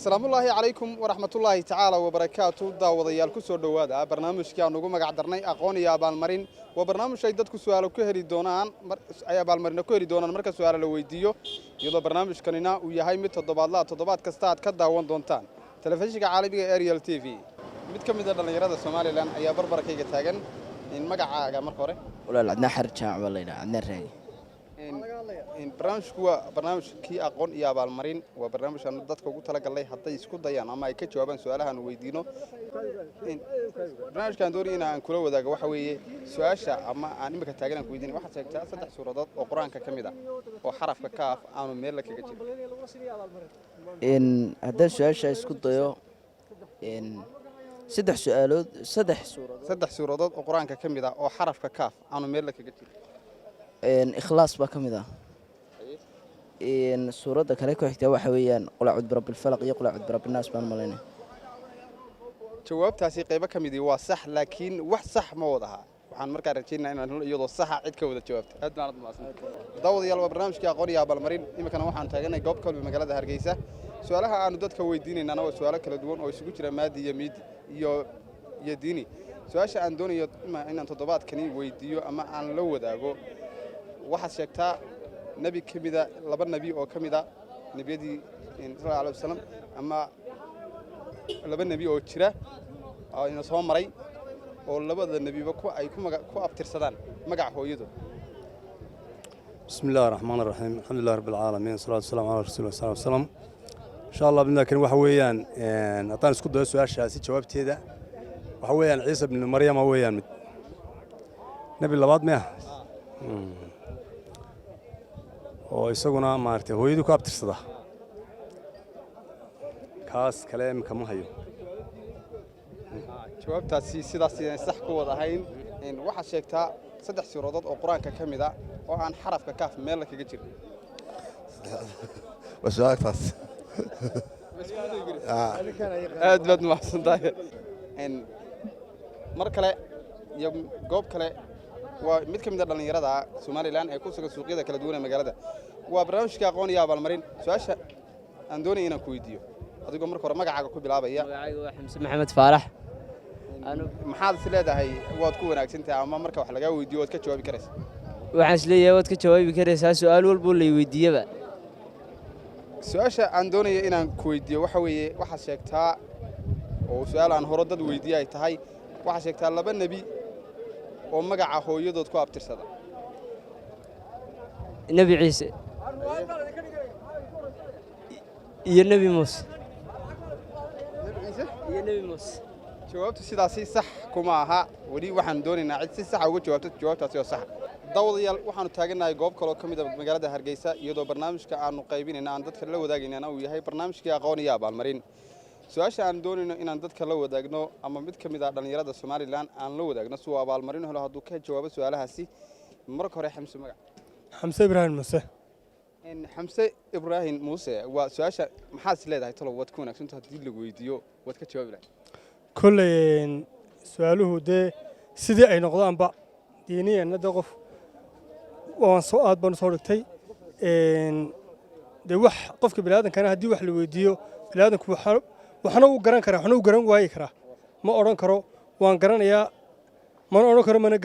Asalaamullaahi calaykum waraxmatullaahi tacaala wabarakaatu. Daawadayaal, ku soo dhowaada barnaamijkii aan ugu magac darnay Aqoon iyo Abaalmarin. Waa barnaamij ay dadku su'aalo ku heli doonaan, ay abaalmarino ku heli doonaan marka su'aalo la weydiiyo, iyadoo barnaamijkanina uu yahay mid toddobaadlaha, toddobaad kasta aad ka daawan doontaan telefishinka caalamiga Ariel TV. Mid ka mid a dhallinyarada Somaliland ayaa barbarkayga taagan. Magacaaga marka hore? Walaal, Cadnaan Xarir Jaamac baa la yidhaha, Cadnaan Raagi. Barnaamijku waa barnaamijkii Aqoon iyo Abaalmarin. Waa barnaamij aanu dadka ugu talagalnay hadday isku dayaan ama ay ka jawaabaan su-aalahaan weydiino. Barnaamijkaan doonaya in aan kula wadaago waxa weeye su-aasha ama aan imika taagan aan ku weydiinay: waxaad sheegtaa saddex suuradood oo Qur-aanka ka mid ah oo xarafka kaaf aanu meel kaga jirin. Haddaan su-aasha isku dayo, saddex su-aalood, saddex suuradood? Saddex suuradood oo Qur-aanka ka mid ah oo xarafka kaaf aanu meel kaga jirin. Ikhlaas baa ka mid ah. Suuradda kale ku xigtaa waxa weeyaan Qul acuudu birabbilfalaq iyo Qul acuudu birabbinnaas baan malaynaya. Jawaabtaasi qaybo ka midii waa sax, laakiin wax sax ma wada aha. Waxaan markaa rajaynaa inaan helo iyadoo saxa cid ka wada jawaabta. Aad baanad mahadsan. Daawadayaal, waa barnaamijkii Aqoon iyo Abaalmarin. Iminkana waxaan taaganay goob kalbi magaalada Hargeysa. Su-aalaha aanu dadka weydiinaynana waa su-aalo kala duwan oo isugu jira maadi iyo miidi iyo diini. Su-aasha aan doonayo inaan toddobaadkani weydiiyo ama aan la wadaago: waxaad sheegtaa nebi ka mida, laba nebi oo ka mida nebiyadii sal alay wasalam, ama laba nebi oo jira oo ina soo maray oo labada nebiba ku ay ku abtirsadaan magaca hooyadood. بسم الله الرحمن الرحيم، الحمد لله رب العالمين، والصلاة والسلام على رسول الله صلى الله عليه وسلم. إن شاء الله بإذن الله waxa weeyaan, haddaan isku dayo su-aashaasi jawaabteeda, waxa weeyaan Ciisa bnu Maryama weeyaan mid nebi labaad miya oo isaguna maaragtay hooyadii ku abtirsada. Kaas kale imika ma hayo. Jawaabtaasi sidaas inay sax ku wada ahayn. Waxaad sheegtaa saddex suuradood oo Qur-aanka ka mid a oo aan xarafka kaaf meel kaga jirin. Waa su-aaltaas. Aad baad mahadsan tahay. Mar kale iyo goob kale, waa mid ka mid a dhallinyarada Somaliland ee ku sugan suuqyada kala duwan ee magaalada. Waa barnaamijka Aqoon iyo Abaalmarin. Su-aasha aan doonaya inaan ku weydiiyo, adigoo marka hore magacaaga ku bilaabaya? Magacaygu waa Xamse Maxamed Faarax. Maxaad is leedahay waad ku wanaagsan tahay ama marka wax lagaa weydiiyo waad ka jawaabi karaysa? Waxaan is leeyahay waad ka jawaabi karaysaa su-aal walboo lay weydiiyaba. Su-aasha aan doonaya inaan ku weydiiyo waxa weeye: waxaad sheegtaa, oo su-aal aan hore dad weydiiye ay tahay, waxaad sheegtaa laba nebi oo magaca hooyadood ku abtirsada. Nebi Ciise iyo Nebi Muuse. Nebi Ciise iyo Nebi Muuse. Jawaabtu sidaasi sax kuma aha. Weli waxaan doonaynaa cid si saxa uga jawaabto jawaabtaasi oo saxa. Daawadayaal, waxaanu taagannahay goob kaloo ka mid a magaalada Hargeysa, iyadoo barnaamijka aanu qaybinayna, aan dadka la wadaagaynana uu yahay barnaamijkii Aqoon iyo Abaalmarin. Su-aasha aan doonayno inaan dadka la wadaagno ama mid ka mid ah dhallinyarada Somaliland aan la wadaagno si uu abaalmarin helo hadduu ka jawaabo su-aalahaasi. Marka hore, Xamse, magac? Xamse Ibraahim Muuse. Xamse Ibraahim Muuse, waa su-aasha: maxaad is leedahay talow waad ku wanaagsanto, haddii lagu weydiiyo waad ka jawaabi lahayd? Kolley su-aaluhu dee sidii ay noqdaanba, diiniyanna dee qof waan soo aad baan u soo dhigtay. Dee wax qofka biniaadankana haddii wax la weydiiyo, biniaadanku waxna wuu garan karaa, waxna wuu garan waayi karaa. Ma odhan karo waan garanayaa, mana odhan karo mana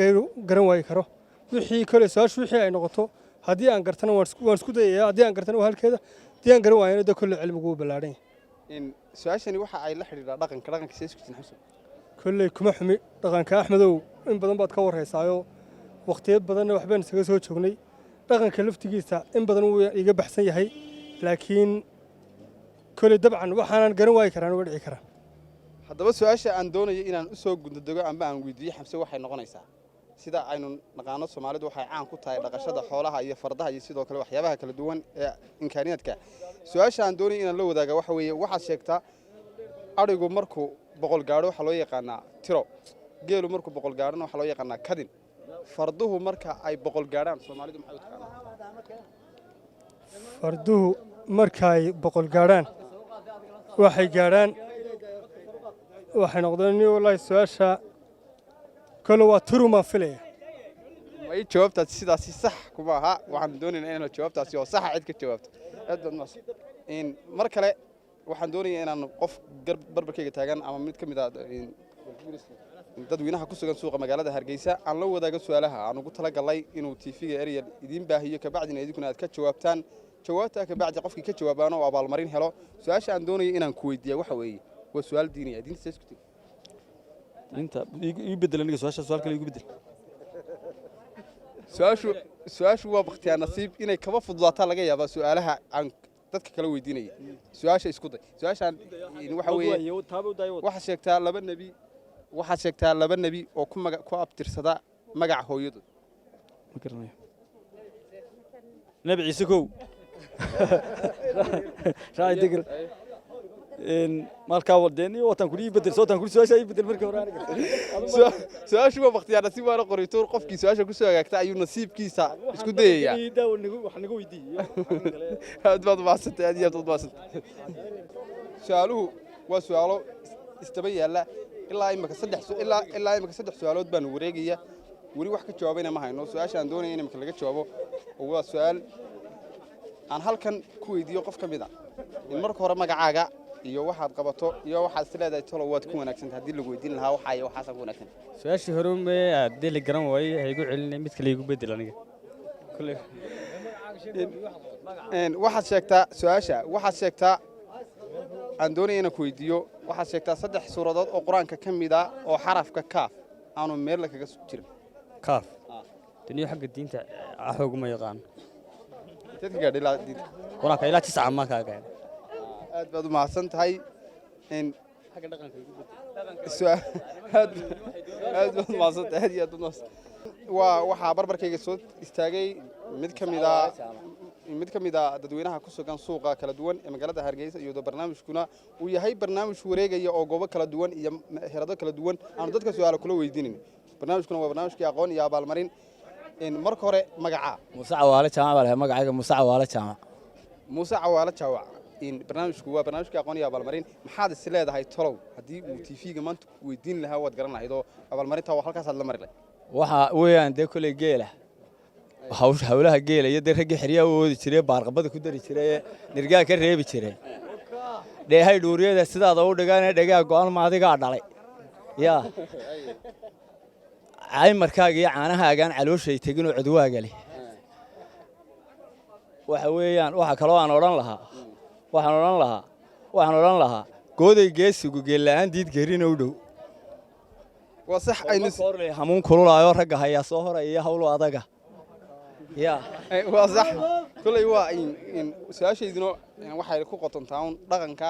garan waayi karo. Wixii kolley su-aashu wixii ay noqoto, haddii aan gartana waan isku dayayaa. Haddii aan gartana waa halkeeda, haddii aan garan waayana dee kolley cilmigu wuu ballaadhan yahay. Su-aashani waxa ay la xidhiidhaa dhaqanka. Dhaqanka see isku jirin, Xamse? Kolley kuma xumi dhaqanka. Axmedow, in badan baad ka warraysaayo, wakhtiyo badanna waxbaan isaga soo joognay. Dhaqanka laftigiisa in badan wuu iga baxsan yahay, laakiin kolley dabcan waxaanan garan waayi karaan uga dhici karaa. Haddaba su-aasha aan doonayo inaan u soo gundadego amba aan weydiiyo Xamse waxay noqonaysaa: sida aynu naqaano, Soomaalidu waxay caan ku tahay dhaqashada xoolaha iyo fardaha iyo sidoo kale waxyaabaha kala duwan ee imkaaniyaadka. Su-aasha aan doonayo inaan la wadaaga waxa weeye: waxaad sheegtaa adhigu markuu 100 gaadho waxaa loo yaqaanaa tiro, geelu markuu 100 gaadhona waxaa loo yaqaanaa kadin, farduhu marka ay 100 gaadhaan Soomaalidu maxay u taqaanaa? Farduhu markaay 100 gaadhaan waxay gaadhaan, waxay noqdeen ni. Wallaahi su-aasha kole waa turumaan filaya. May, jawaabtaasi sidaasi sax kuma aha. Waxaan doonaynaa inaan jawaabtaasi oo saxa cid ka jawaabto. Aad baad mahadsan. Mar kale Waxaan doonayaa inaan qof barbarkayga taagan ama mid ka mid ah dadweynaha ku sugan suuqa magaalada Hargeysa aan la wadaago su'aalaha aan ugu talagalay inuu TV-ga Ariel idiin baahiyo, kabacdina idinkuna aad ka jawaabtaan. Jawaabtaa kabacdi qofkii ka jawaabaana oo abaalmarin helo. Su-aasha aan doonayo inaan ku weydiiya waxa weeye, waa su-aal diiniya. Diinta see isku tegi? Inta ii bedel aniga su-aasha, su-aal kale igu bedel. Su-aashu waa bakhtiyaa nasiib, inay kaba fududaataa laga yaabaa su-aalaha aan dadka kala weydiinaya. Su-aasha isku day. Su-aashaan waxa weeye, waxaad sheegtaa laba nebi oo ku abtirsada magaca hooyadood. Ma garanayo. Nabi Ciise kow raaci degel markaa wadeen watan kuli ii bedel sootan kuli su-aasha ii bedel markii hore aniga. Su-aashu waa bakhtiyaa nasiib, waana qorituur. Qofkii su-aasha kusoo hagaagta ayuu nasiibkiisa isku dayayaa. Wax naga weydiiye. Aad baad umahadsantay, aad iyo aad baad umahadsantay. Su-aaluhu waa su-aalo isdaba yaalla. Ilaa imika saddex su-aalood baanu wareegaya, weli wax ka jawaabayna ma hayno. Su-aasha aan doonaya in imika laga jawaabo oo waa su-aal aan halkan ku weydiiyo qof ka mid a in marka hore magacaaga iyo waxaad qabato iyo waxaad is leedahay tolo waad ku wanaagsantahay haddii lagu weydiin lahaa waxaa iyo waxaasaa ku wanaagsan. Su-aashii hore me haddii la garan waayey ha igu celinay, mid kale igu bedel aniga kule. Waxaad sheegtaa su-aasha, waxaad sheegtaa aan doonaya inaan ku weydiiyo, waxaad sheegtaa saddex suuradood oo Qur-aanka ka mid ah oo xarafka kaaf aanu meel kaga jirin. Kaaf duniyo xagga diinta axooguma yaqaan. Inteed ka gaadhay ilaa diinta? Qur-aanka ilaa 9 maa kaa gaadhay. Aad baad u mahadsan tahay. Xagga dhaqanka igu bedel. Aad baad u mahadsan tahay, aad iyo aad baad u mahadsan. Waa waxaa barbarkayga soo istaagay mid ka mid a dadweynaha ku sugan suuqa kala duwan ee magaalada Hargeysa, iyadoo barnaamijkuna uu yahay barnaamij wareegaya oo goobo kala duwan iyo herado kala duwan aanu dadka su-aalo kula weydiinin. Barnaamijkuna waa barnaamijkii aqoon iyo abaalmarin. Marka hore magacaa? Muuse Cawaale Jaamac baa lahay magacayga, Muuse Cawaale Jaamac. Muuse Cawaale Jaawac, barnaamijku waa barnaamijkii aqoon iyo abaalmarin. Maxaad is leedahay tolow haddii uu TV-ga maanta ku weydiin lahaa waad garan lahayd oo abaalmarinta waa halkaasaad la mari lahayd? Waxa weeyaan dee koley geela, hawlaha geela iyo dee raggii xeryaha u oodi jiray, baarqabada ku dari jiray, nirgaa ka reebi jiray, dheehay dhuuriyada sidaada u dhigaane dhegaa go'an ma adigaa dhalay yaa caymarkaaga iyo caanahaagaan calooshay teginoo codwaaga leh. Waxa weeyaan waxa kaloo aan odhan lahaa, waxaan odhan lahaa gooday geesigu geella'aan diid gerina u dhow. Waa sax aynu Hamuun kululaayo ragga hayaa soo horaya hawlo adaga ya. Waa sax. Koley waa in su-aashayduna waxay ku qotontaa un dhaqanka,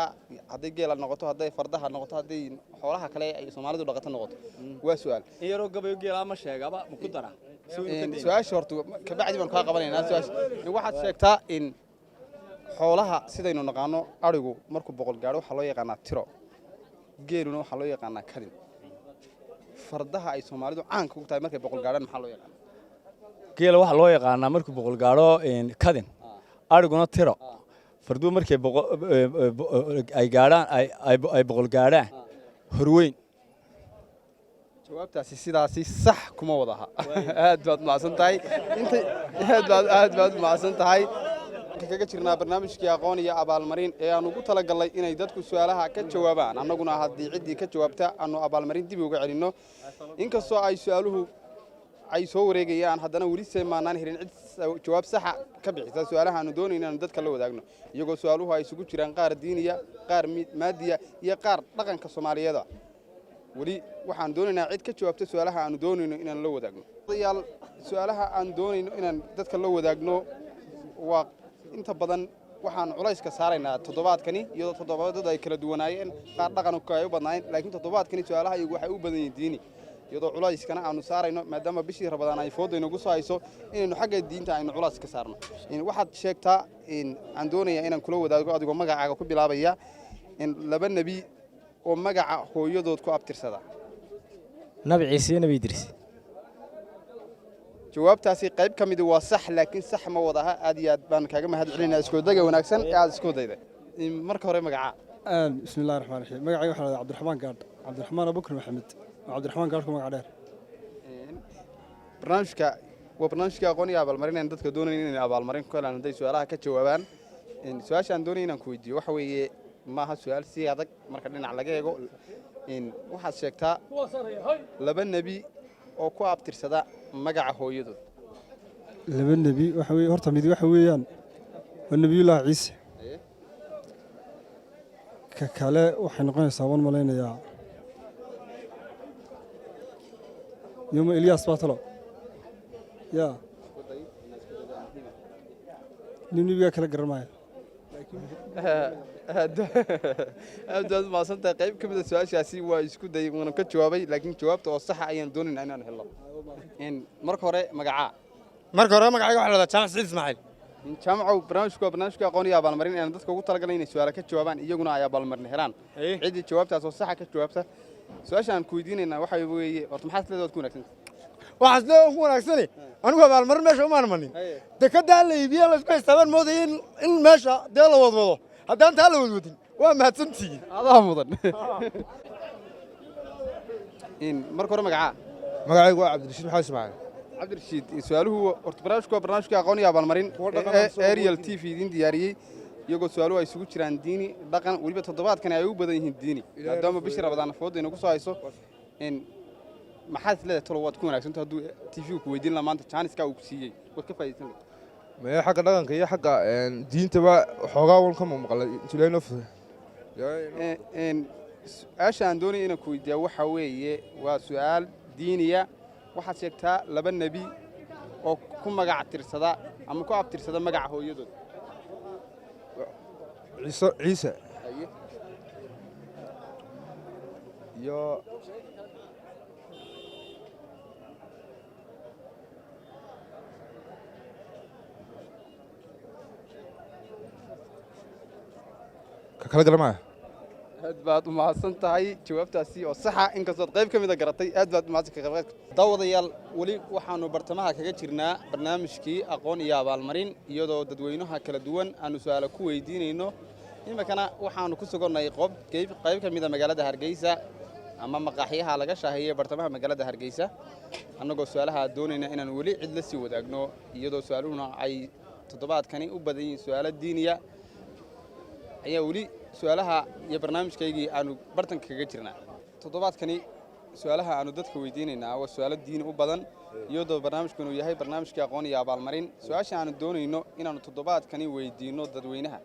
hadday geela noqoto, hadday fardaha noqoto, hadday xoolaha kale ay Soomaalidu dhaqato noqoto. Waa su-aal In yaroo gabayo geelaa ma sheegaba ma ku dara? Su-aasha horta kabacdi baanu kaa qabanaynaa. Su-aasha, waxaad sheegtaa in xoolaha sidaynu naqaano arigu markuu 100 gaadho waxaa loo yaqaanaa tiro, geeluna waxaa loo yaqaanaa kadin. Fardaha ay Soomaalidu caanka ku tahay markay 100 gaadhaan maxaa loo yaqaanaa? Geela waxaa loo yaqaanaa markuu 100 gaadho kadin, ariguna tiro. Farduu markay ay gaadhaan ay 100 gaadhaan horweyn. Jawaabtaasi sidaasi sax kuma wada aha. Aad baad mahadsan tahay inta, aad baad mahadsan tahay. Waxaan kaga jirnaa barnaamijkii aqoon iyo abaalmarin ee aan ugu talagalnay inay dadku su-aalaha ka jawaabaan, annaguna haddii ciddii ka jawaabta aanu abaalmarin dib uga celinno. Inkastoo ay su-aaluhu ay soo wareegayaan, haddana weli se maanaan helin cid jawaab saxa ka bixisa su-aalaha aanu doonayno inaanu dadka la wadaagno, iyagoo su-aaluhu ay isugu jiraan qaar diiniya, qaar maadiya iyo qaar dhaqanka Soomaaliyeeda. Weli waxaan doonaynaa cid ka jawaabta su-aalaha aanu doonayno inaan la wadaagno. Odayaal, su-aalaha aan doonayno inaan dadka la wadaagno waa inta badan waxaan culayska saaraynaa toddobaadkani, iyadoo toddobaadadu ay kala duwanaayeen, qaar dhaqanka ay u badnaayeen, laakiin toddobaadkani su-aalaha iyagu waxay u badan yihiin diini, iyadoo culayskana aanu saarayno maadaama bishii Rabadaan ay fooda inagu soo hayso inaynu xagga diinta aynu culays ka saarno. Waxaad sheegtaa in aan doonayaa inaan kula wadaago, adigoo magacaaga ku bilaabaya, in laba nebi oo magaca hooyadood ku abtirsada. Nabi Ciise iyo Nabi Idriis. Jawaabtaasi qayb ka midi waa sax, laakiin sax ma wada aha. Aad iyo aad baan kaaga mahad celinaa iskoodaga wanaagsan ee aad isku dayday. Marka hore magacaa? Bismi illahi raxmaan raxiim. Magacayga waxaa la dhahdaa Cabdiraxmaan Gaadh, Cabdiraxmaan Abubakar Maxamed, oo Cabdiraxmaan Gaadh ku magac dheer. Barnaamijka waa barnaamijkii aqoon iyo abaalmarin aan dadka doonayn inay abaalmarin ku helaan hadday su-aalaha ka jawaabaan. Su-aasha aan doonaya inaan ku weydiiyo waxa weeye Maaha su-aal si adag marka dhinac laga eego. Waxaad sheegtaa laba nebi oo ku abtirsada magaca hooyadood. Laba nebi waxa weeye, horta mid waxa weeyaan waa Nebiyullaahi Ciise. Ka kale waxay noqonaysaa, waan malaynayaa, yoma Elyaas baa talo yaa nin nebigaa kala garan maayo. Aad baad umahadsantahay. Qayb ka mida su-aashaasi waa isku dayay, wuuna ka jawaabay, laakiin jawaabta oo saxa ayaan doonaynaa inaan helno. Marka hore magacaa? Marka hore magacayga waxaa la dhahdaa Jaamac Siciid Ismaaciil. Jaamacow, barnaamijku waa barnaamijka aqoon iyo abaalmarin inaan dadka ugu talagalay inay su-aalo ka jawaabaan, iyaguna ay abaalmarin helaan ciddii jawaabtaas oo saxa ka jawaabta. Su-aasha aan ku weydiinaynaa waxa weeye, horta maxaad leedahay waad ku wanagsanta? Waxaas leeyahay ku wanaagsani, anigu abaalmarin meesha umaan manin. Dekedaa la iibiye la isku xisaabaan moodaya in meesha dee la wadwado. Haddaan taa la wadwadin, waa mahadsantihiin. Adaa mudan. Marka hore magacaa? Magacaygu waa Cabdirashiid Maxamed Ismaaciil. Cabdirashiid, su-aaluhu horta barnaamijku waa barnaamijka aqoon iyo abaalmarin Ariel TV idiin diyaariyey, iyagoo su-aaluhu ay isugu jiraan diini, dhaqan, weliba toddobaadkan ay u badan yihiin diini, maadaama bishii Rabadaan fooda inagu soo hayso. Maxaad is leedahay tolo waad ku wanaagsanto hadduu TV ku weydiin lahaa maanta, jaaniska uu ku siiyey waad ka faa'iidaysan lahayd? Maya, xagga dhaqanka iyo xagga diintaba xoogaa wan ka maqlay intuu Ilaahay noo fuday. Su-aasha aan doonaya inaan ku weydiiyaa waxa weeye, waa su-aal diiniya. Waxaad sheegtaa laba nebi oo ku magac tirsada ama ku abtirsada magaca hooyadood. Ciise, Ciise iyo ka kala garamaya. Aad baad u mahadsan tahay jawaabtaasi oo saxa, inkastood qayb ka mida garatay. Aad baad u mahadsan ka qaybqaadka. Daawadayaal, weli waxaanu bartamaha kaga jirnaa barnaamijkii aqoon iyo abaalmarin, iyadoo dadweynaha kala duwan aanu su'aalo ku weydiinayno. Iminkana waxaanu ku sugannay qoob qayb ka mida magaalada Hargeysa ama maqaaxiyaha laga shaaheeyey bartamaha magaalada Hargeysa, annagoo su'aalaha doonayna inaan weli cid la sii wadaagno, iyadoo su'aaluhuna ay toddobaadkani u badan yihiin su'aalo diiniya. Ayaa weli su-aalaha iyo barnaamijkaygii aanu bartanka kaga jirnaa. Toddobaadkani su-aalaha aanu dadka weydiinaynaa waa su-aalo diini u badan, iyadoo barnaamijku inuu yahay barnaamijkii aqoon iyo abaalmarin. Su-aasha aanu doonayno inaannu toddobaadkani weydiinno dadweynaha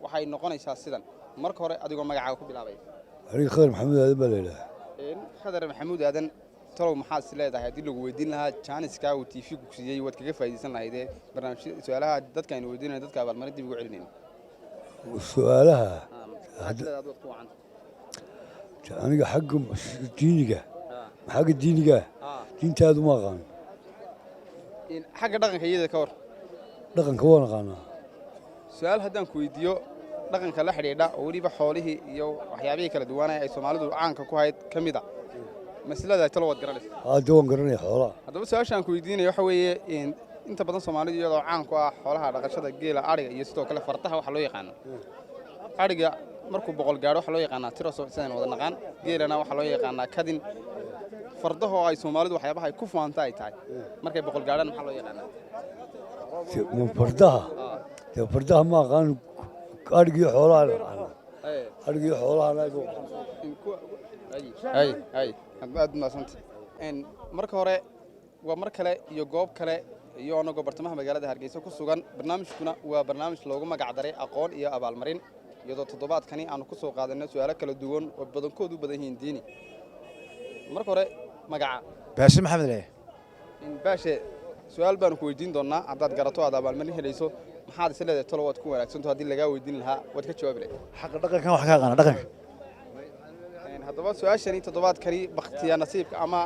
waxay noqonaysaa sidan. Marka hore adigoo magacaaga ku bilaabaya. Aniga Khadar Maxamuud Aadan baa la yidhaha. Khadar Maxamuud Aadan, talow maxaad is leedahay haddii lagu weydiin lahaa jaaniska uu TV ku siiyey waad kaga faa'iidaysan lahaydee barnaamijyada su-aalaha dadka aynu weydiinayno, dadka abaalmarin dib ugu celinayno? Su-aalaha aniga xagga diiniga, xagga diiniga, diintaadu ma aqaan. Xagga dhaqanka iyada ka war? Dhaqanka waan aqaanaa. Su-aal haddaan ku weydiiyo dhaqanka la xidhiidha, oo weliba xoolihii iyo waxyaabihii kala duwanaya ay Soomaalidu caanka ku hayd ka mid a, masalada talo waad garanaysa? Hadda waan garanaya xoolaha. Haddaba su-aasha aan ku weydiinaya waxa weeye, inta badan Soomaalidu iyadoo caan ku ah xoolaha dhaqashada, geela, adhiga iyo sidoo kale fardaha waxa loo yaqaano. Adhiga markuu 100 gaadho waxa loo yaqaanaa tiro, sidaan wada naqaan. Geelana waxaa loo yaqaanaa kadin. Fardaha oo ay Soomaalidu waxyaabaha ay ku faanta ay tahay, markay 100 gaadhaan maxaa loo yaqaanaa? Fardaha dee, fardaha ma aqaan. Adhigii xoolaha aqaana, adhigii xoolahana. Hay hay, aad mahadsanta. Marka hore waa mar kale iyo goob kale iyo anagoo bartamaha magaalada Hargeysa ku sugan. Barnaamijkuna waa barnaamij loogu magac daray aqoon iyo abaalmarin, iyadoo toddobaadkani aanu ku soo qaadanay su'aalo kala duwan oo badankoodu u badan yihiin diini. Marka hore magaca? Baashe Maxamed leh. Baashe, su-aal baanu ku weydiin doonnaa, haddaad garato aad abaalmarin helayso. Maxaad is leedahay talo waad ku wanaagsanto haddii lagaa weydiin lahaa waad ka jawaabi lahayd? Xaqa dhaqankan wax ka aqaana, dhaqanka. Haddaba su-aashani toddobaadkani bakhtiya nasiibka ama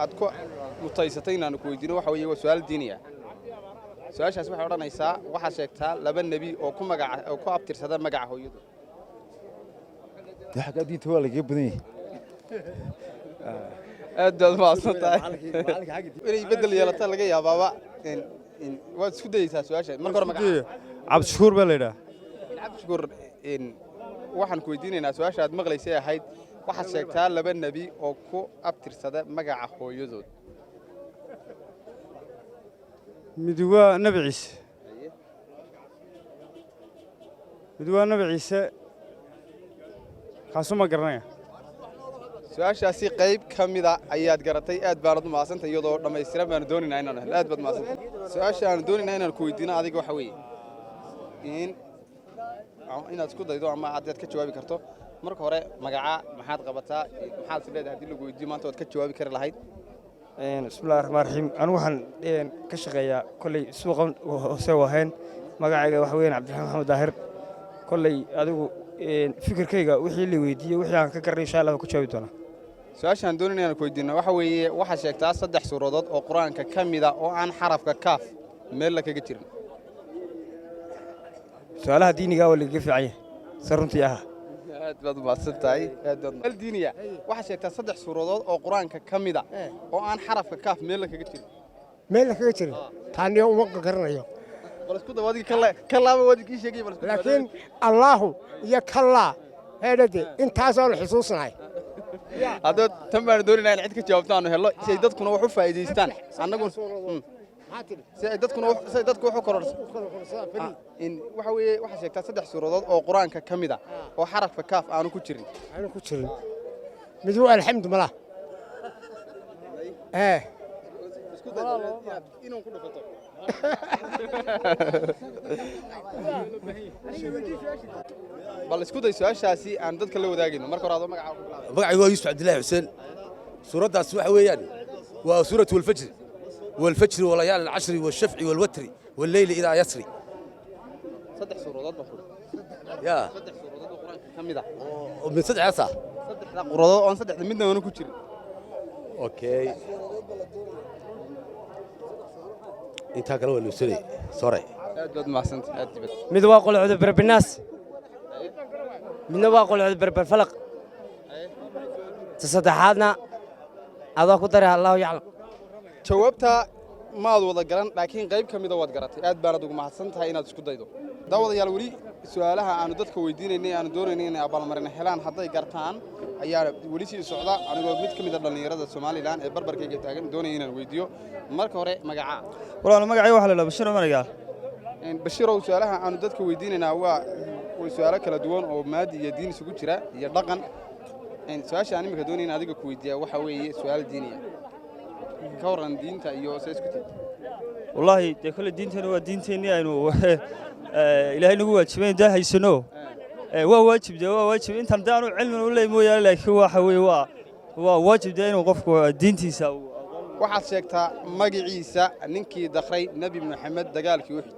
aad ku mutaysatay inaanu ku weydiino waxa weeye waa su-aal diini ah. Su-aashaas waxay odhanaysaa, waxaad sheegtaa laba nebi oo ku magaca oo ku abtirsada magaca hooyadu. Dee xagga diinta waa lagaga badan yahay. Aad baad mahadsan tahay. Inay bedel yeelata laga yaabaaba. Waad isku dayeysaa su-aasha. Marka hore magaca? Cabdishakuur baa la yidhaha. Cabdishakuur, waxaan ku weydiinaynaa su-aasha aad maqlaysay ahayd, waxaad sheegtaa laba nebi oo ku abtirsada magaca hooyadood. Mid waa Nebi Ciise, mid waa Nebi Ciise. Kaasuma garanaya. Su-aashaasi qayb ka mida ayaad garatay, aad baanad u mahadsantay. Iyadoo dhammaystiran baanu doonaynaa inaan helno. Aad baad mahadsantay. Su-aasha aanu doonaynaa inaan ku weydiino adiga waxa weeye in inaad isku daydo ama aad ka jawaabi karto. Marka hore magaca, maxaad qabataa, maxaad is leedahay haddii lagu weydiiyo maanta waad ka jawaabi kari lahayd? Bismillahi raxmaan raxiim. Anigu waxaan ka shaqeeyaa kolley suuqa hoose wahayn. Magacayga waxa weeyaan Cabdiraxmaan Maxamed Daahir. Kolley adigu fikirkayga wixii la weydiiyey, wixii aan ka garanay, insha Allah ku jawaabi doonaa. Su-aashaan doonayna inaan ku weydiino waxa weeye: waxaad sheegtaa saddex suuradood oo Qur-aanka ka mida oo aan xarafka kaaf meel la kaga jirin. Su-aalaha diiniga waa lagaga fiican yahay se runtii ah. Aad baad u mahadsan tahay, aad baad. Su'aal diiniya: waxaad sheegtaa saddex suuradood oo Qur-aanka ka mida oo aan xarafka kaaf meel la kaga jirin. Meel la kaga jirin taaniyo uma garanayo. Bal isku daba adiga, ka laaba waad kii sheegay, bal isku daba. Laakiin Allaahu iyo kallaa heedhade intaasaan xusuusnahay. Haddaba tan baanu doonaynaa in cid ka jawaabto aanu hello, si ay dadkuna wax u faa'iidaystaan, annaguna si ay dadkuna si ay dadku wax u kororsan. In waxa weeye waxaad sheegtaa saddex suuradood oo Qur-aanka ka mid ah oo xarafka kaaf aanu ku jirin. Aanu ku jirin. Mid waa alxamdu malaa ee. Isku day inuu ku dhufato. Bal isku day su-aashaasi aan dadka la wadaagayno. Marka hore adoo magacaaga ku bilaabay. Magacaygu waa Yuusuf Cabdillaahi Xuseen. Suuraddaas waxa weeyaan waa suuratu Walfajri, walfajri walayaali alcashri washafci walwatri walleyli idaa yasri. Saddex suuradood baa furi. Yaa. Saddex suuradood oo Qur-aanka ka mid ah. Oo min saddexdaas ah. Saddexda quradood oon saddexda midna aanu ku jirin. Okay, intaa kale waa luusanay sore. Aad baad mahadsantahay, aad baad. Mid waa qolcda berbinaas, midna waa qolcda berber falaq, ta saddexaadna adoo ku daray, Allahu yaclam. Jawaabta maad wada garan, laakiin qayb ka mida waad garatay. Aad baanad ugu mahadsan tahay inaad isku daydo. Daawadayaal, weli su'aalaha aanu dadka weydiinaynay, aanu doonaynay inay abaalmarin helaan hadday gartaan, ayaa weli sii socda, anigoo mid ka mid a dhallinyarada Somalilan ee barbarkayga taagan doonaya inaan weydiiyo. Marka hore magacaa? Walaal, magacay waxaa la dhahaa Bashiir Cumar Igaal. Bashiirow, su'aalaha aanu dadka weydiinaynaa waa su'aalo kala duwan oo maadi iyo diin isugu jira iyo dhaqan. Su-aasha aan imika doonaya in adiga ku weydiiyaa waxa weeye su'aal diiniya. Ka warran diinta iyo se isku tid? Wallaahi dee kolle diintani waa diinteennii aynu Ilaahay nagu waajibayn dee haysano. Waa waajib dee, waa waajib intaan dee aanu cilmin u leey mooyaane, laakiin waxa weeye waa waajib dee inuu qofku diintiisa uu. Waxaad sheegtaa magaciisa ninkii dakray Nebi Maxamed dagaalkii Uxud.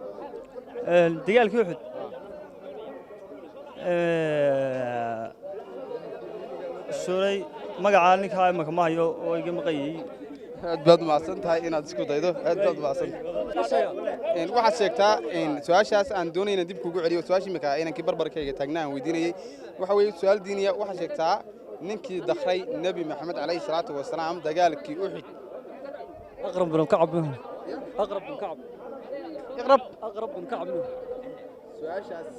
Dagaalkii Uxud suuray magacaa ninkaa imaka ma hayo oo iga maqanyay. Aad baad mahadsan tahay inaad isku daydo, aad baad mahadsan tahay. Waxaad sheegtaa su-aashaas aan doonay inaan dib kugu celiyo. Su-aasha imika inankii barbarkayga taagnaa aan weydiinayey waxa weeye su-aal diiniya: waxaad sheegtaa ninkii dakray Nebi Maxamed calayhi salaatu wasalaam dagaalkii Uxud. أقرب بن كعب منه، أقرب بن كعب. اقرب. أقرب بن كعب منه. Su-aashaasi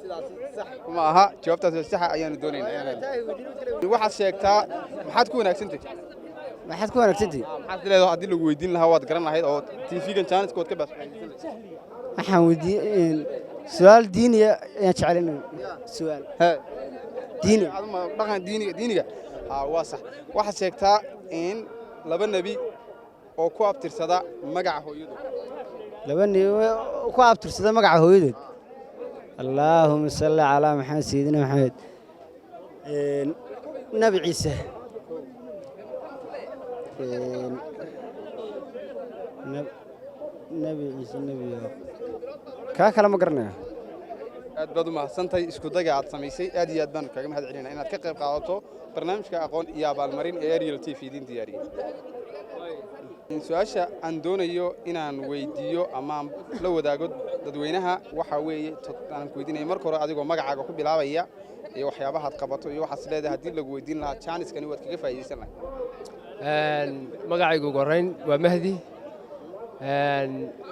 sidaasi sax kuma aha. Jawaabtaas saxa ayaanu doonaynaa inaan helno. Waxaad sheegtaa maxaad ku wanaagsantahay? Maxaad ku wanaagsantahay? Maxaad leedahay haddii lagu weydiin lahaa waad garan lahayd oo TV-gan jaaniska waad ka baas? Waxaan weydiiyey su'aal diiniya ayaan jecelaynay, su'aal diini. Dhaqan diiniga, diiniga ha, waa sax. Waxaad sheegtaa in laba nebi oo ku abtirsada magaca hooyadood. Laba nebi ku abtirsada magaca hooyadood. Allaahuma salli calaa Maxamed, sayidina Maxamed. Nabi Ciise. Nabi Ciise, nebi kaa kale ma garanayo. Aad baad u mahadsantahay isku daga aad samaysay. Aad iyo aad baan kaga mahad celinaa inaad ka qayb qaadato barnaamijka aqoon iyo abaalmarin ee Ariel TV idiin diyaariyey. Su-aasha aan doonayo inaan weydiiyo ama aan la wadaago dadweynaha waxa weeye aan ku weydiinaya marka hore adigoo magacaaga ku bilaabaya iyo waxyaabahaad qabato iyo waxaad leedahay haddii lagu weydiin lahaa jaaniskani waad kaga faa'iidaysan lahayd. Magacaygu ugu horreyn waa Mahdi.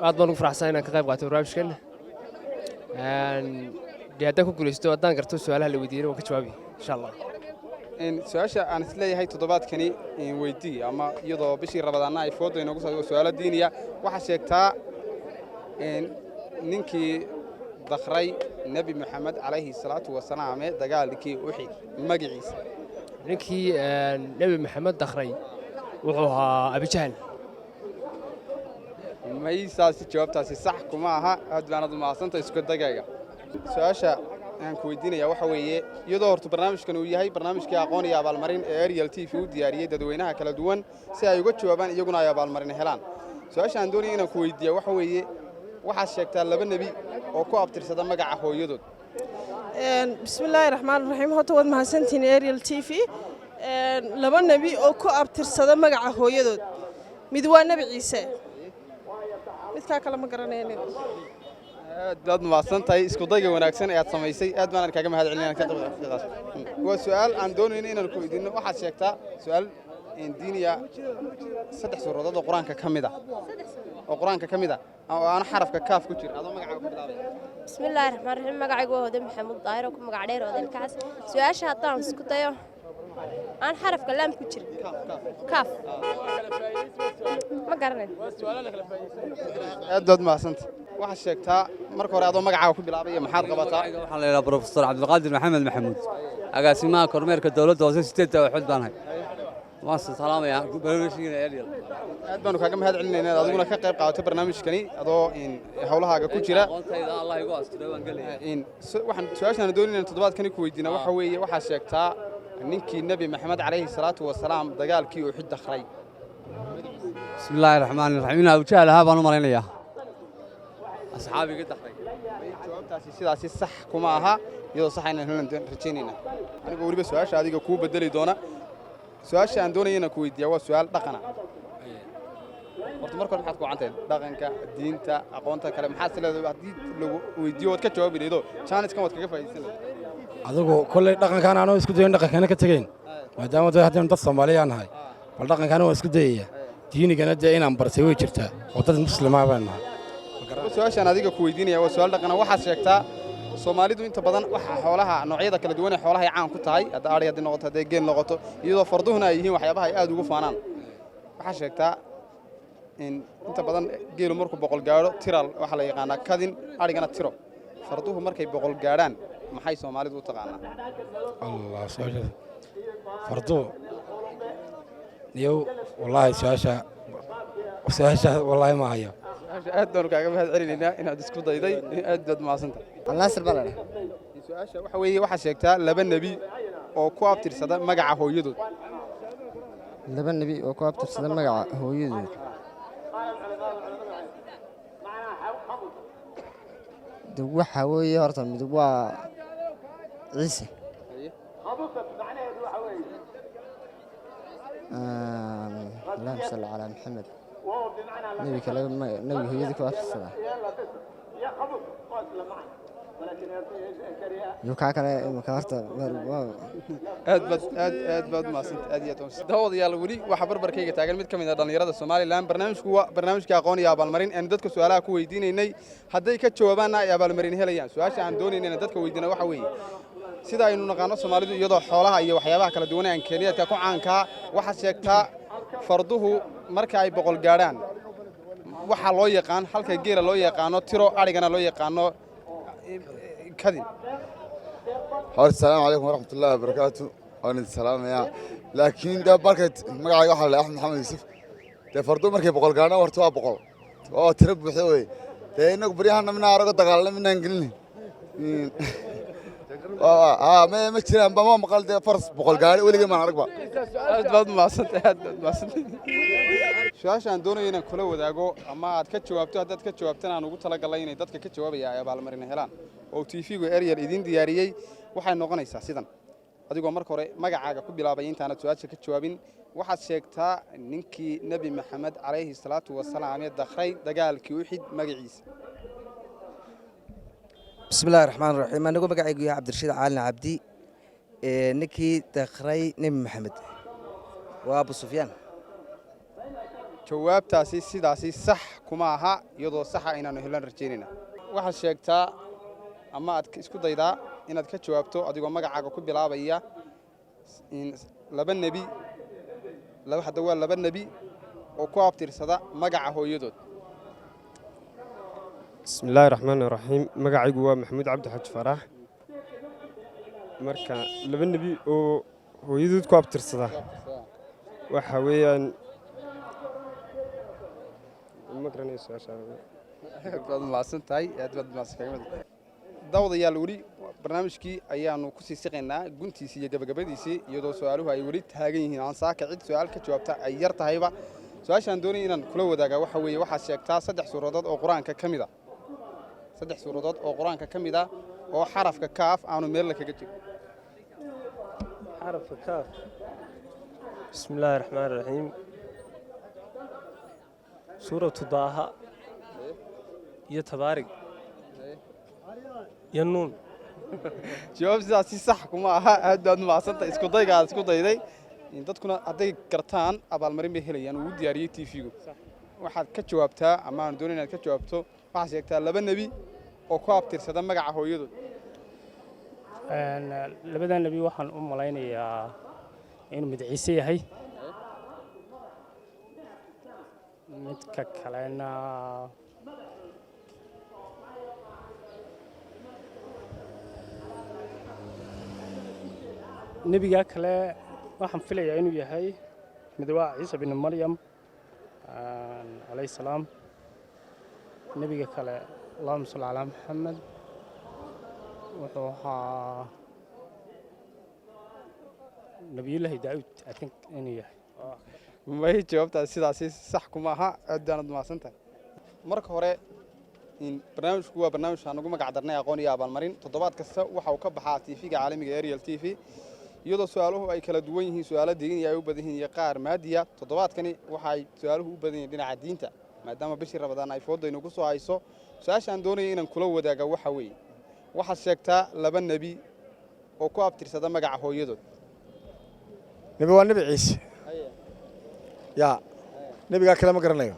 Aad baan ugu faraxsan inaan ka qayb qaato barnaamijkan. Dee haddaan ku guulaysto, haddaan garto su-aalaha la weydiiyana, waan ka jawaabi insha Allah. Su-aasha aan isleeyahay toddobaadkani weydii ama iyadoo bishii Rabadaanna ay fooda inoogu soo, su-aalo diiniya: waxaa sheegtaa ninkii dakray Nebi Maxamed calayhi salaatu wasalaam ee dagaalkii Uxid magaciisa? Ninkii Nebi Maxamed dakhray wuxuu ahaa Abijahal. Maysaasi jawaabtaasi sax kuma aha. Aad baanad umahadsantay isku dagayga. Su-aasha aan ku weydiinaya waxa weeye, iyadoo horta barnaamijkan uu yahay barnaamijkii aqoon iyo abaalmarin ee Ariel TV u diyaariyey dadweynaha kala duwan si ay uga jawaabaan, iyaguna ay abaalmarin helaan, su-aasha aan doonaya inaan ku weydiiya waxa weeye, waxaad sheegtaa laba nebi oo ku abtirsada magaca hooyadood. Bismillaahi raxmaan raxiim. Horta waad mahadsantihiin Ariel TV. Laba nebi oo ku abtirsada magaca hooyadood, mid waa Nebi Ciise, midkaa kale ma garanaynin. Aad baad mahadsan tahay isku dayga wanaagsan ee aad samaysay. Aad baan kaaga mahad celinaya ka qayb. Waa su'aal aan doonayno inaan ku weydiino. Waxaad sheegtaa su'aal diiniya, saddex suuradood oo Qur-aanka ka mid ah oo aan xarafka kaaf ku jirin, adoo magacaaga ku bilaabaya. Bismillaahi raxmaan raxiim. Magacaygu waa Hode Maxamuud Daahir oo ku magac dheer Odel Kacas. Su-aasha haddaan isku dayo, aan xarafka laam ku jirin, kaaf, ma garanayn. Aad baad mahadsantay. Waxaad sheegtaa marka hore, adoo magacaaga ku bilaabaya, maxaad qabataa? Waxaa la yidhaha Profesor Cabdiqaadir Maxamed Maxamuud, agaasimaha kormeerka dowladda hoose sideedda waxood baan hay. Waan salaamayaa barnaamijkiina Ariel. Aad baanu kaaga mahad celinaynaa inaad adiguna ka qayb qaadato barnaamijkani adoo howlahaaga ku jira. Aqoontayda Allah igu asturay, waan gelaya. Waxaan su-aashaan doonayna toddobaadkani ku weydiina waxa weeye, waxaad sheegtaa ninkii Nebi Maxamed calayhi salaatu wasalaam dagaalkii Uxud dakhray. Bismi illaahi raxmaani raxiim. In Abujahl ahaa baan u malaynayaa, asxaabiga dakhray. Jawaabtaasi sidaasi sax kuma aha. Iyadoo sax aynan helan rajaynayna, anigoo weliba su-aasha adiga kuu bedeli doona. Su-aasha aan doonaya inaan ku weydiiyaa waa su-aal dhaqana. Horta marka hore maxaad ku wacantahay dhaqanka, diinta, aqoonta kale? Maxaad is leedahay haddii lagu weydiiyo waad ka jawaabi lahayd oo jaaniskan waad kaga faa'iidaysan lahayd? Adigu kolley dhaqankaan anoo isku dayin dhaqankana ka tegayn, maadaama dee haddaynu dad Soomaaliyaa nahay, bal dhaqankaana waan isku dayaya. Diinigana dee inaan bartay way jirtaa oo dad muslimaa baan nahay. Su-aashaan adiga ku weydiinaya waa su-aal dhaqana. Waxaad sheegtaa, Soomaalidu inta badan waxa xoolaha, noocyada kala duwan ee xoolaha ay caan ku tahay, hadda adhi haddii noqoto, hadday geel noqoto, iyadoo farduhuna ay yihiin waxyaabaha ay aad ugu faanaan. Waxaa sheegtaa in inta badan geelu markuu 100 gaadho tiral waxaa la yaqaanaa kadin, adhigana tiro. Farduhu markay 100 gaadhaan maxay Soomaalidu u taqaanaa? Allah, su-aasha farduhu niyow, wallaahi su-aasha wallaahi ma hayo. Su-aasha aad baanu kaaga mahad celinaynaa inaad isku dayday. Aad baad mahadsantahay. Alnaasir baa la dhaha. Su-aasha waxa weeye, waxaad sheegtaa laba nebi oo ku abtirsada magaca hooyadood. Laba nebi oo ku abtirsada magaca hooyadood? De waxa weeye, horta mid waa Ciise. Allahuma salli calaa Maxamed. Nebi kale nebiga hooyadii ku abtirsada iyo kaa kale imika horta. Aad baad aad aad baad umahadsantay, aad iyo aad umahadsantay. Daawadayaal, weli waxaa barbarkayga taagan mid ka mid ah dhallinyarada Somaliland. Barnaamijku waa barnaamijka aqoon iyo abaalmarin aan dadka su'aalaha ku weydiinaynay, hadday ka jawaabaanna ay abaalmarin helayaan. Su-aasha aan doonayna inaan dadka weydiina waxa weeye, sida aynu naqaano Soomaalidu iyadoo xoolaha iyo waxyaabaha kala duwan ee aan keeniyaadka ku caankaa, waxaad sheegtaa farduhu marka ay 100 gaadhaan waxaa loo yaqaan, halka geela loo yaqaano tiro, adhigana loo yaqaano kadin. Horta asalaamu calaykum waraxmat ullahi wabarakaatu, waan idin salaamayaa. Laakiin dee markay magacayga waxaa la Axmed Maxamed Yuusuf. Dee fardu markay 100 gaadhaan horta waa 100, waa tiro buuxda wey. Dee innagu baryahana minaa arago dagaalna minaan gelin ma jiraan ba, ma maqal dee faras 100 gaadhi weligay maan aragba. Aad baad umahadsantay, aad baad umahadsantay. Su-aasha aan doonayo inaan kula wadaago ama aad ka jawaabto, haddaad ka jawaabtana aan ugu talagalay inay dadka ka jawaabaya ay abaalmarin helaan oo TV-gu Ariel idiin diyaariyey, waxay noqonaysaa sidan: adigoo marka hore magacaaga ku bilaabay, intaanad su-aasha ka jawaabin, waxaad sheegtaa ninkii Nebi Maxamed calayhi salaatu wasalaam ee dakhray dagaalkii Uxid magaciisa. Bismi illahi raxmaan raxiim. Anigu magacaygu yahay Cabdirashiid Caalin Cabdi. Ninkii dakhray Nebi Maxamed waa Abu Sufyaan. Jawaabtaasi sidaasi sax kuma aha. Iyadoo saxa inaanu helan rajaynayna. Waxaad sheegtaa ama aad isku daydaa inaad ka jawaabto, adigoo magacaaga ku bilaabaya, in laba nebi, laba, hadda waa laba nebi oo ku abtirsada magaca hooyadood. Bismi illaahi raxmaani raxiim. Magacaygu waa Maxamuud Cabdi Xaji Faarax. Marka laba nebi oo hooyadood ku abtirsada waxa weeyaan, ma garanayo su-aasha. Aad baad mahadsan tahay, aad baad mahadsan kaga mid. Daawadayaal, weli barnaamijkii ayaanu kusii siqaynaa guntiisii iyo gabagabadiisii, iyadoo su-aaluhu ay weli taagan yihiin, aan saaka cid su-aal ka jawaabta ay yar tahayba. Su-aashaan doonaya inaan kula wadaagaa waxa weeye: waxaad sheegtaa saddex suuradood oo qur-aanka ka mid a, saddex suuradood oo qur-aanka ka mid a oo xarafka kaaf aanu meella kaga jirin. Xarafka kaaf. Bismi illaahi raxmaani raxiim. Suuratu Daaha iyo Tabaarig iyo Nuun. Jawaab sidaasi sax kuma aha. Aad baad mahadsantahay isku dayga aad isku dayday. Dadkuna hadday gartaan abaalmarin bay helayaan uu diyaariyey TV-gu. Waxaad ka jawaabtaa, ama aan doonayn inaad ka jawaabto, waxaad sheegtaa laba nebi oo ku abtirsada magaca hooyadood. Labadan nebi waxaan u malaynayaa inuu mid Ciise yahay, midka kalena nebiga kale waxaan filayaa inuu yahay mid waa Ciise bin Maryam calayhi salaam. Nebiga kale, allahuma salli calaa Maxamed, wuxuu ahaa Nabiyullaahi Daawud, I think inuu yahay. May, jawaabtaas sidaasi sax kuma aha. Aad baanad mahadsan tahay. Marka hore in barnaamijku waa barnaamij aan ugu magac darnay aqoon iyo abaalmarin. Toddobaad kasta waxa uu ka baxaa TV-ga caalamiga Ariel TV, iyadoo su-aaluhu ay kala duwan yihiin, su-aalo diin ay u badan yihiin iyo qaar maadiya. Toddobaadkani waxay su-aaluhu u badan yihiin dhinaca diinta, maadaama bishii Rabadaan ay foodaynu ku soo hayso. Su-aashaan doonaya inaan kula wadaaga waxa weeye: waxaad sheegtaa laba nebi oo ku abtirsada magaca hooyadood. Nebi waa Nebi Ciise, yaa nebigaa kale ma garanayo.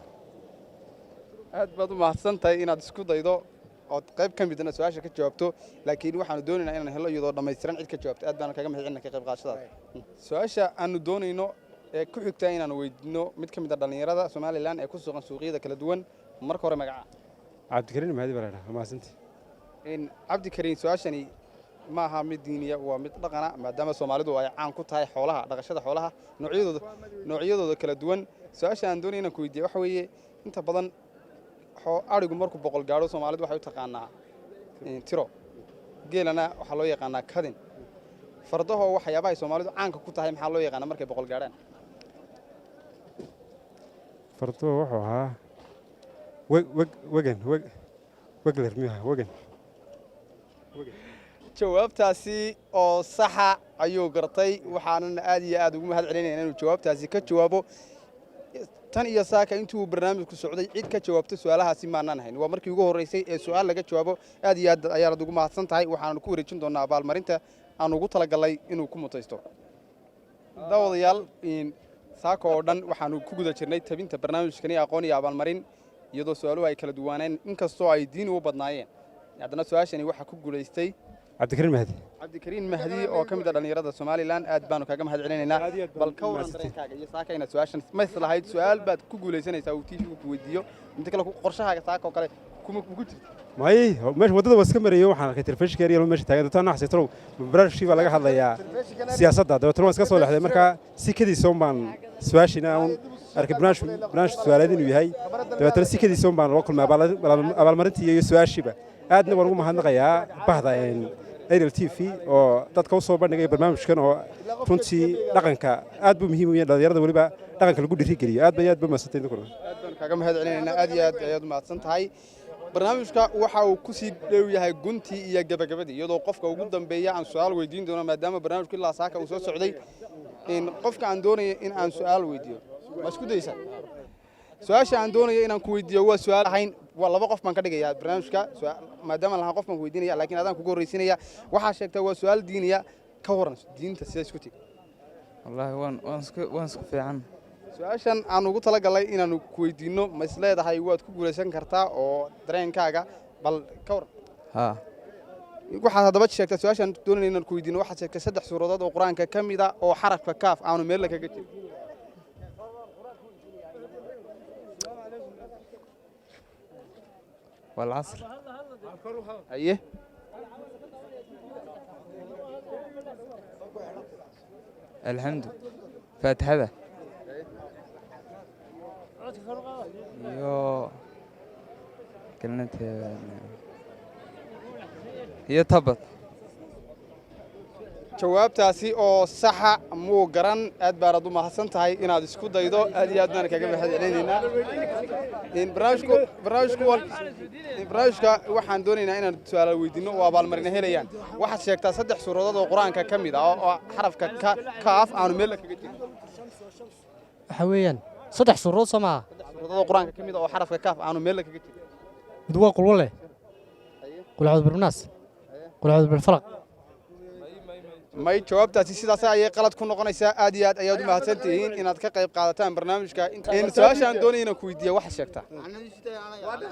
Aad baad u mahadsan tahay inaad isku daydo ood qayb ka midna su-aasha ka jawaabto, laakiin waxaanu doonaynaa inaan helo iyadoo dhammaystiran cid ka jawaabto. Aad baanu kaga mahad celina ka qayb qaadashadaada. Su-aasha aanu doonayno ee ku xigtaa inaanu weydiino mid ka mid a dhallinyarada Somalilan ee ku sugan suuqyada kala duwan. Marka hore magaca? Cabdikariin Mahdi baa la dhahaa. Mahadsantii. In Cabdikariin, su-aashani ma aha mid diiniya, waa mid dhaqana, maadaama Soomaalidu ay caan ku tahay xoolaha, dhaqashada xoolaha noocyadooda kala duwan. Su-aasha aan doonaya inaan ku weydiiya waxa weeye: inta badan adhigu markuu 100 gaadho Soomaalidu waxay u taqaanaa tiro, geelana waxaa loo yaqaanaa kadin. Fardaho waxyaabaha ay Soomaalidu caanka ku tahay maxaa loo yaqaanaa markay 100 gaadhaan? Farduhu wuxuu ahaa weg weg wegan weg wegler miyuha wegan. Jawaabtaasi oo saxa ayuu gartay, waxaanan aad iyo aad ugu mahad celinayna inuu jawaabtaasi ka jawaabo. Tan iyo saaka intuu barnaamijku socday cid ka jawaabto su-aalahaasi maanaan hayn. Waa markii ugu horreysay ee su-aal laga jawaabo. Aad iyo aad ayaanad ugu mahadsan tahay. Waxaanu ku wareejin doonaa abaalmarinta aan ugu talagalnay inuu ku mutaysto. Daawadayaal, saaka oo dhan waxaanu ku guda jirnay tabinta barnaamijkani aqoon iyo abaalmarin, iyadoo su-aaluhu ay kala duwaaneen, inkastoo ay diin ugu badnaayeen. Haddana su-aashani waxaa ku guulaystay Cabdikariin Mahdi. Cabdikariin Mahdi oo ka mid ah dhallinyarada Somalilan. Aad baanu kaaga mahad celinaynaa. Bal ka waran dareenkaaga iyo saaka inaad su-aashan ma islahayd su-aal baad ku guulaysanaysaa uu TV-gu ku weydiiyo? Inta kale qorshahaaga saaka oo kale kuma kugu jirta? May, meesha waddada waa iska marayo, waxaan arkay telefishinka Ariel meesha taagan. Dabetana waxaan talow barnaamijkii baa laga hadlayaa siyaasadda, dabeetana waan iska soo leexday. Markaa si kadiisa un baan su-aashiina un arkay barnaamij su-aaleed inuu yahay. Dabeetana si kadiisa un baan loo kulmay abaalmarintii iyo su-aashiiba. Aadna waan ugu mahadnaqayaa bahda Ariel TV oo dadka u soo bandhigaya barnaamijkan, oo runtii dhaqanka aad buu muhiim u yahay, dhalinyarada weliba dhaqanka lagu dhiirigeliyo. Aad bay aad ba mahadsantahay idinkuna. Aad baan kaaga mahad celinaynaa, aad iyo aad ayaad u mahadsan tahay. Barnaamijka waxa uu ku sii dhow yahay guntii iyo gabagabadii, iyadoo qofka ugu dambeeya aan su-aal weydiin doono, maadaama barnaamijku ilaa saaka uu soo socday. In qofka aan doonayo in aan su-aal weydiiyo, ma isku daysaa? Su-aasha aan doonayo inaan ku weydiiyo waa su-aal ahayn, waa laba qof baan ka dhigayaa barnaamijka, maadaama lahaa qof baan ku weydiinaya, laakiin adaan kugu horreysiinaya. Waxaa sheegtaa, waa su-aal diiniya, ka waran diinta sida isku tigi? Wallaahi waan isku fiican. Su-aashan aan ugu talagalnay inaanu ku weydiinno, ma is leedahay waad ku guulaysan kartaa oo dareenkaaga bal ka waran? Haa. Waxaad haddaba sheegtaa su-aashaan doonayna inaan ku weydiino: waxaad sheegtay saddex suuradood oo qur-aanka ka mid a oo xarafka kaaf aanu meella kaga jirin. Walcasr. Haye. Alxamdu, faatixada iyo iyo tabad. Jawaabtaasi oo saxa muu garan. Aad baanad u mahadsan tahay inaad isku daydo, aad iyo aad baan kaga mahad celinaynaa. Barnaamijku barnaamijku barnaamijka waxaan doonaynaa inaan su'aalo weydiinno oo abaalmarina helayaan. Waxaad sheegtaa saddex suuradood oo qur-aanka ka mid ah oo xarafka ka kaaf aanu meel kaga jirin. Waxa weeyaan saddex suuradood, soo maaha? Suuradood oo qur-aanka ka mid ah oo xarafka kaaf aanu meel kaga jirin. Mid waa qulwale, qul acuudu birnaas, qul acuudu bilfalaq. May, jawaabtaasi sidaas ayay qalad ku noqonaysaa. Aad iyo aad ayaad u mahadsan tihiin inaad ka qayb qaadataan barnaamijka. Su-aasha aan doonaya inaan ku weydiiyo, waxaad sheegtaa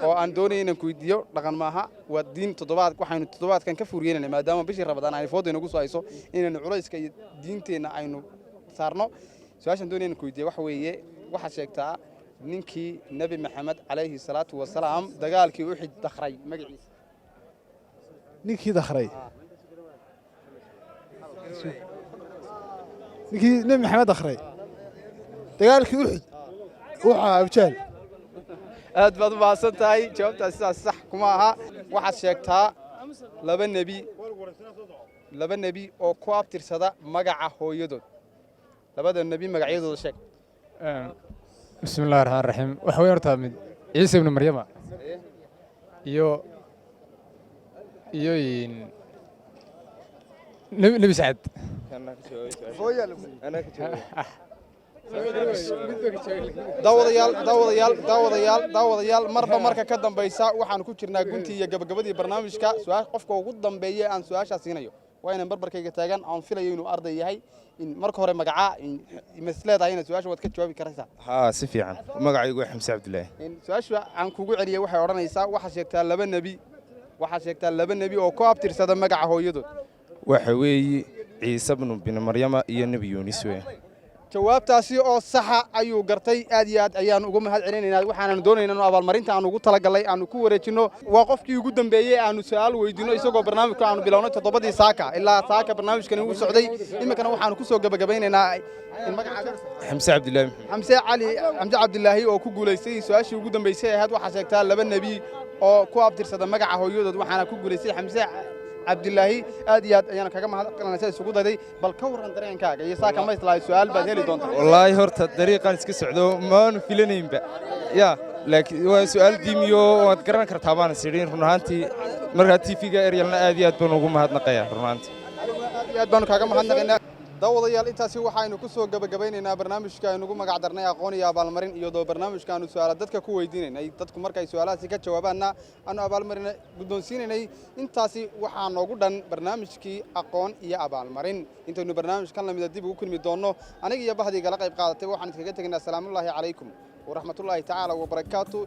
oo aan doonaya inaan ku weydiiyo, dhaqan maaha, waa diin. Toddobaad waxaynu toddobaadkan ka fuuriyeynayna, maadaama bishii Rabadaan ay fooda inagu soo hayso, inaynu culayska iyo diinteenna aynu saarno. Su-aashaan doonaya inaan ku weydiiyo waxa weeye: waxaad sheegtaa ninkii Nebi Maxamed calayhi salaatu wasalaam dagaalkii Uxid dakhray magaciisa. Ninkii dakhray, ninkii Nebi Maxamed dakhray dagaalkii Uxud, wuxuu ahaa Abujahl. Aad baad u mahadsan tahay, jawaabtaas sidaas sax kuma aha. Waxaad sheegtaa laba nebi oo ku abtirsada magaca hooyadood. Labada nebi magacyadooda sheeg. Bismi illahi raxmaan raxiim. Waxa weyn horta mid Ciise ibnu Maryama iyo Nebi Sacad. Daawadayaal, daawadayaal, daawadayaal, daawadayaal, marba marka ka dambaysa waxaan ku jirnaa guntii iyo gabagabadii barnaamijka. Su-aal qofka ugu dambeeya aan su-aashaa siinayo waa inaan barbarkayga taagan aan filayo inuu arday yahay. In marka hore magacaa mas leedahay inaad su-aasha waad ka jawaabi karaysaa? Haa, si fiican. Magacaygu waa Xamse Cabdulaahi. Su-aasha aan kugu celiyay waxay odhanaysaa: waxaad sheegtaa laba nebi oo ku abtirsada magaca hooyadood. Waxa weeye Ciise bnu Maryama iyo Nebi Yuunis weeye. Jawaabtaasi oo saxa ayuu gartay. Aad iyo aad ayaan uga mahad celinaynaa. Waxaanan doonaynaa inuu abaalmarinta aan ugu talagalay aanu ku wareejinno. Waa qofkii ugu dambeeyey aanu su'aal weydiinno, isagoo barnaamijka aanu bilownay 7dii saaka ilaa saaka barnaamijkani wuu socday. Iminkana waxaanu ku soo gebagabaynaynaa in magacaaga. Xamse Cabdulaahi Maxamed. Xamse Cali, Xamse Cabdilaahi oo ku guulaystay su-aashii ugu dambeysay ahayd: waxaa sheegtaa laba nebi oo ku abtirsada magaca hooyadood. Waxaana ku guulaystay Xamse Cabdilaahi. Aad iyo aad ayaan kaga mahadnaqanaysa isugu dayday. Bal ka warran dareenkaaga iyo saaka, ma islaahay su'aal baad heli doontaa? Wallaahi horta dariiqaan iska socdo maanu filanaynba ya, laakiin waa su'aal diimiyo waad garan kartaa baan is idhi run ahaantii. Markaa TV-ga Eryalna aad iyo aad baan ugu mahadnaqayaa run ahaantii. Aad iyo aad baanu kaaga mahadnaqaynaa. Daawadayaal, intaasi waxaynu ku soo gebagabaynaynaa barnaamijka aynu ugu magac darnay aqoon iyo abaalmarin, iyadoo barnaamijkaanu su'aala dadka ku weydiinaynay, dadku markay su'aalahaasi ka jawaabaanna aanu abaalmarin guddoonsiinaynay. Intaasi waxaa noogu dhan barnaamijkii aqoon iyo abaalmarin. Intaynu barnaamijkan lamida dib ugu kulmi doonno, aniga iyo bahdii gala qayb qaadatay waxaan iskaga tegaynaa asalaamullaahi calaykum waraxmatullaahi tacaala wabarakaatu.